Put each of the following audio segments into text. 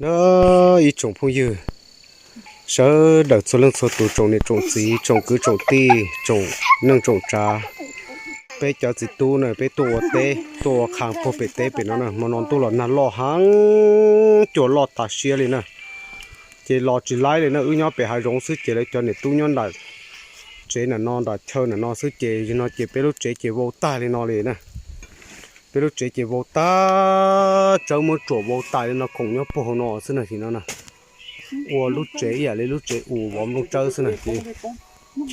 Nyob ib tsoom phooj ywg sawv daws txhua leej txhua tus, tsoom niam tsoom txiv, tsoom kwv tsoom tij, tsoom neej tsoom tsav, peb cov txiv tub na peb tuaj ua teb tuaj ua qhas puag pem teb pem no na, hmo no ntuj los nag loj heev, cua loj tas siab li na. Ces los tsis laib li na, wb nyob pem hav zoov xwb ces lawv cov niam tub nyob nram tsev nram no nram chaw nram no xwb ces yog no ces peb lub tsev ces vau tag li no li na. Peb lub tsev ces vau tag, tsawb muab tsuam vau tas li no, khoom nyob puag hauv no xwb na. Nim no na ua lub tsev ib yam li lub tsev us vov nplooj tsawb xwb na ces,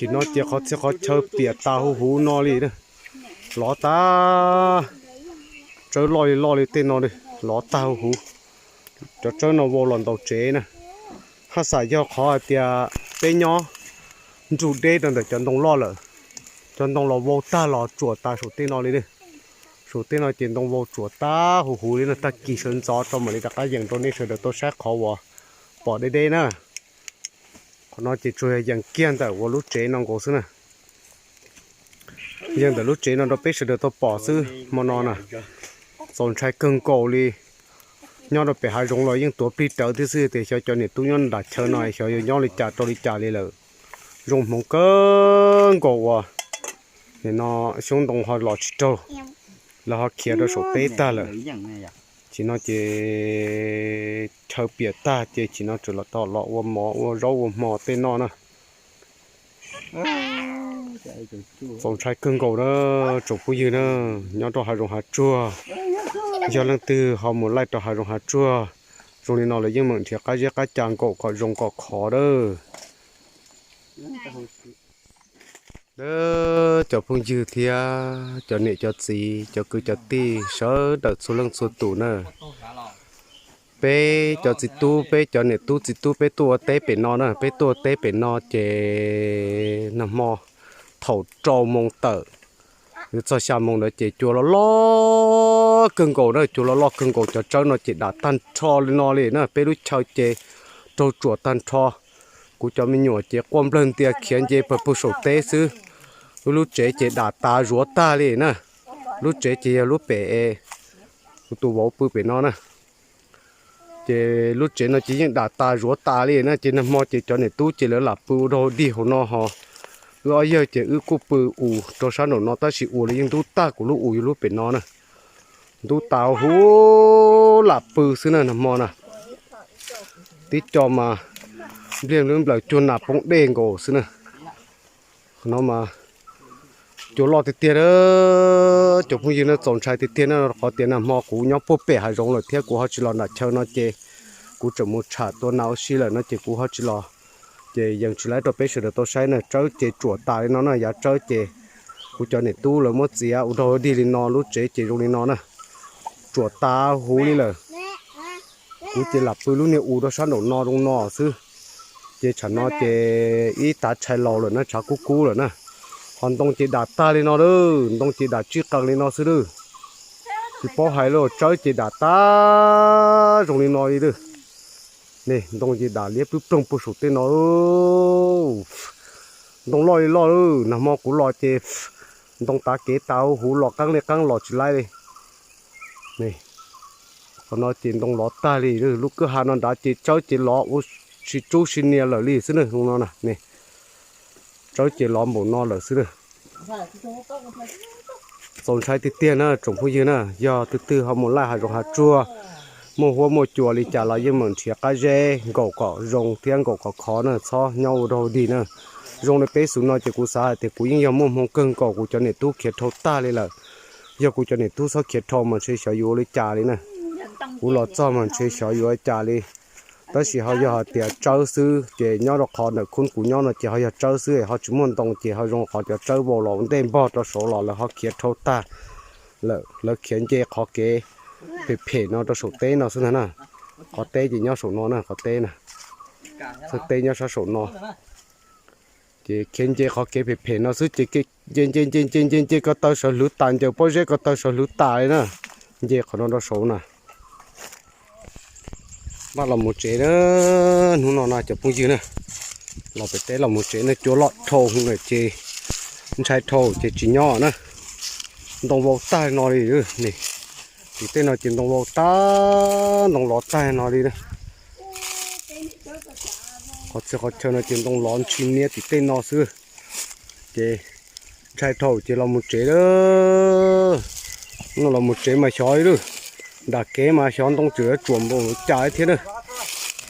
nim no ces qhov txhia qhov chaw piam tas huv huv no li na. Lov tag, tsawb loj li loj li tej no li, lov tag huv huv. Cov tsawb no vau los ntaus tsev na. Haj xam yog qhov hais tias peb nyob nrug deb rau ntawm cov ntoo loj lawm, cov ntoo los vau tag los tsuam tas saum tej no li. Saum tej no ces ntoo vau tsuam tag huv huv li no, tag kis sawv ntxov rau mam li rov qab yees rau nej sawv daws tau saib qhov uas pom deb deb na. Qhov no ces tsuas yog yees kiag ntawm ua lub tsev no nkaus xwb na. Yees ntawm lub tsev no rau peb sawv daws tau pom xwb hmo no na. Txaus ntshai kawg nkaus li. Nyob rau pem hav zoov los yeej tuav plig rawv thiab xwb tias xyov cov niam tub nyob nram chaw no xyov yuav nyob li cas rau li cas li lawm. Zoo hmoov kawg nkaus uas nim no xyoob ntoo ho los tsis raug, lawv ho khiav rau saum teb tag lawm. Nim no ces chaw piam tag ces nim no tseem los tau los ua mov ua zaub ua hmo tej noj na. Txaus ntshai kawg nkaus na tsoom phooj ywg na, nyob rau hav zoov hav tsuag, yog leej twg ho mus laij rau hav zoov hav tsuag zoo li no lawm yeej meem nrhiav qab zeb qab ca nkaum kom zoo kom khov dawb. Cov phooj ywg thiab cov niam cov txiv cov kwv cov tij sawv daws txhua leej txhua tus na, peb cov txiv tub peb cov niam tub txiv tub peb tuaj ua teb pem no na, peb tuaj ua teb pem no ces nag hmo thaum rau moos tawm yuav txog xya moos ntawd ces cua loj loj kawg nkaus na, cua loj loj kawg nkaus, cov tsawb no ces dam tag nrho li no li na, peb lub chaw ces raug tsuam tag nrho. Kuv cov me nyuam ces quaj nplawg ntias khiav nce pawg pug saum teb xwb. Wb lub tsev ces dam tas zuav tag li na. Lub tsev ces yog lub pem es kuv tus vauv pw pem no na. Ces lub tsev no ces yeej dam tas zuav tas li na, ces nag hmo ces cov niam tub ces lawv lam pw ua dog dig hauv no ho. Wb ob yawg ces wb kuj pw us rau sab nraum no tab sis ua li yeej ntub tag, kuv lub us yog lub pem no na. Ntub tas huv lam pw xwb na nag hmo na. Tib co mas npliag nplawm cuag nas poob dej nkaus xwb na. Qhov no mas cua loj tiag tiag na, cov phooj ywg na, txaus ntshai tiag tiag na, qhov tias nag hmo kuv nyob puag pem hav zoov lawm thiab kuv ho tsis los nram chaw no ces kuv tseem mus tsham tua nas ua si lawm no ces kuv ho tsis los. Ces yees tsis laib rau peb sawv daws tau saib na, tsawb ces tsuam tas li no na, yav tsawb ces kuv cov niam tub lawv muab txiav ua dog dig li no, lub tsev ces zoo li no na, tsuam tas huv li lawm. Kuv ces lam pw lub niag us rau sab nraum no zoo no xwb. Ces tsam no ces ib tav tshais laus lawm na, tshav kub kub lawm na. Ho ntoo ces dam tag li no lawm, ntoo ces dam tsij qees li no xwb lawm. Tsis paub hais li, tsawb ces dam tag zoo li no li lawm. Ne, ntoo ces dam liab ploog ploog puag saum tej no. Ntoo loj li loj lawm, nag hmo kuv los ces ntoo tav kev tas huv los qeeb li qeeb los tsis laib li. Qhov no ces ntoo lov tag li, lub kwj ha no nrad ces tsawb ces lov ua si tsub si nias lawm li xwb na, no na. Tsawb ces lov npaum no lawm xwb na. Txaus ntshai tiag tiag na tsoom phooj ywg na, yog tus twg ho mus laij hav zoov hav tsuag, muaj huab muaj cua li cas los yeej meem nrhiav qab zeb nkaum kom zoo thiab nkaum kom khov na, txhob nyob ua dog dig na. Zoo li peb xub no ces kuv xav hais tias kuv yeej yog muaj hmoo kawg nkaus, kuv cov niam tub khiav dhau tag li lawm. Yog kuv cov niam tub txhob khiav dhau mas ntshe xyov yuav ua li cas li na. Kuv los txog mas ntshe xyov yuav ua cas li. Tab sis ho yog hais tias tsawb xwb ces nyob rau qhov ntawm khub kuv nyob no ces ho yog tsawb xwb, ho tsis muaj ntoo ces ho zoo qhov cov tsawb vau los ntej npog rau saud los lawv ho khiav dhau tag lawm, lawv khiav nce qhov kev phem phem no rau saum teb no xwb ntag na. Qhov teb ces nyob saum no na, qhov teb na, txawj teb nyob sab saum no. Ces khiav nce qhov kev phem phem no xwb ces nce nce nce nce nce nce ko taw sawv hlwv tas, ncaws pob zeb ko taw sawv hlwv tas li na. Nce qhov no rau saud na. Npaj los mus tsev na, hnub no na cov phooj ywg na, los pem teb los mus tsev na, cua loj dhau hwv lawm ces ntshai dhau ces tsis nyob na. Ntoo vau tag no li, tim tej no ces ntoo vau tag, ntoo lov tag no li na. Qhov txhia qhov chaw no ces ntoo lov ntshis niab tim tej no xwb. Ces ntshai dhau ces los mus tsev lawm. No los mus tsev mas xyov li lawm. Nram kev mas xyov ntoo tseem yuav tsuam npaum cas thiab na.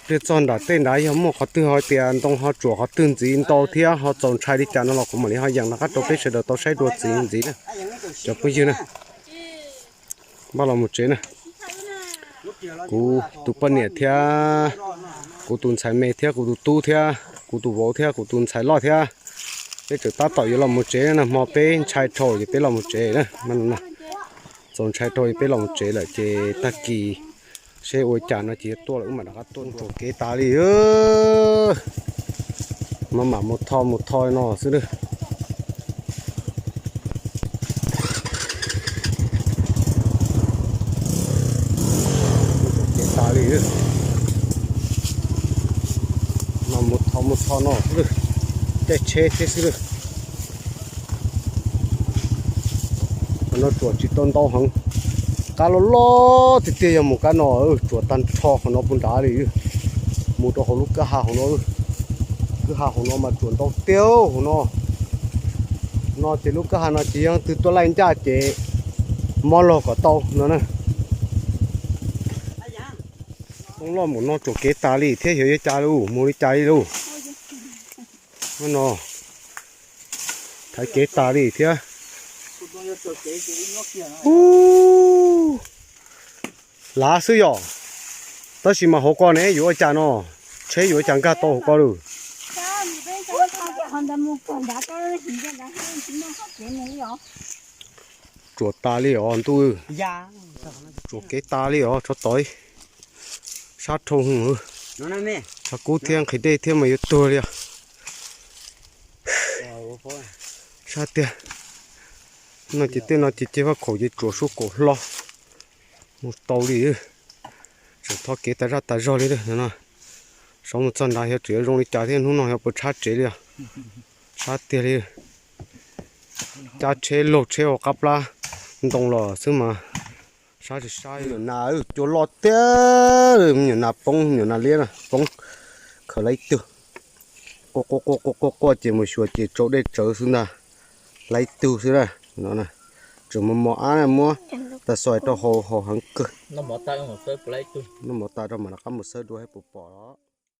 Pliag txog nram tej nrad yog muaj qhov twg ho tias ntoo ho tsuam qhov twg ntxiv ntau thiab ho txaus ntshai li cas no los kuv mam li ho yees rov qab rau peb sawv daws tau saib dua ntxiv ntxiv na, cov phooj ywg na. Npaj los mus tsev na. Kuv tus poj niam thiab kuv tus ntxhais me thiab kuv tus tub thiab kuv tus vauv thiab kuv tus ntxhais loj thiab, peb tseem tab tom yuav los mus tsev na. Hmo peb ntshai dhau ces peb los mus tsev na. Txaus ntshai dhau ces peb los mus tsev lawm ces tag kis seb ua cas no ces yuav tuaj lawm wb mam rov qab tuaj. Tsuam kev tas li. Mam mam mus tho mus tho no xwb na. Kev tas li. Mas mus tho mus tho no xwb, caij tsheb thiab xwb. Qhov no tsuam tsis tau ntau heev, qab loj loj tiag tiag yog mus qab no, tsuam tag nrho qhov no puag nrad li. Mus rau hauv lub kwj ha hauv no, kwj ha hauv no mas tsuam ntau tiag hauv no. No ces lub kwj ha no ces yog twg tuaj laij ncaj ces mob laug kom tau no na. Ntoo loj npaum no tsuam kev tas li thiab xyov yuav cas li, mus li cas li lauj. No thaiv kev tas li thiab. Ub, lav xwb yom. Tab sis mas hauv ko ne yuav ua cas no, tsheb yuav ua cas nkag tau hauv ko lawm. Tsuam tas li os ntuj. Tsuam kev tas li os tsov tom. Sab dhau hwv. Tshav kub thiab nqhis dej thiab mas yuav tuag li os. Sab tiag. No ces tej no ces ceg vaj khaum ces tsuam sub kaum hlo. Mus tau li. Tseem tho kev tas zaj tas zog li no. Sov mus txog nrad xyov tseem yuav zoo li cas thiab, hnub no xyov puas tshab tsev li os. Sab tiag li. Cab tsheb laug tsheb hauv qab plab ntoo los xwb mas sab tsis sab. Nyuam nas cua loj tiag, nyuam nas poob, nyuam nas liab poob, khaws lawv ib tug. Quaj quaj quaj quaj quaj ces mus xyuas ces tsau dej tsawv xwb ntag. Lawv ib tug xwb na. Tseem mos mos ab na, muab tas xois rau haus haus heev kawg. Noj mov tas rau mam rov qab mus xawb dua seb puas pom los.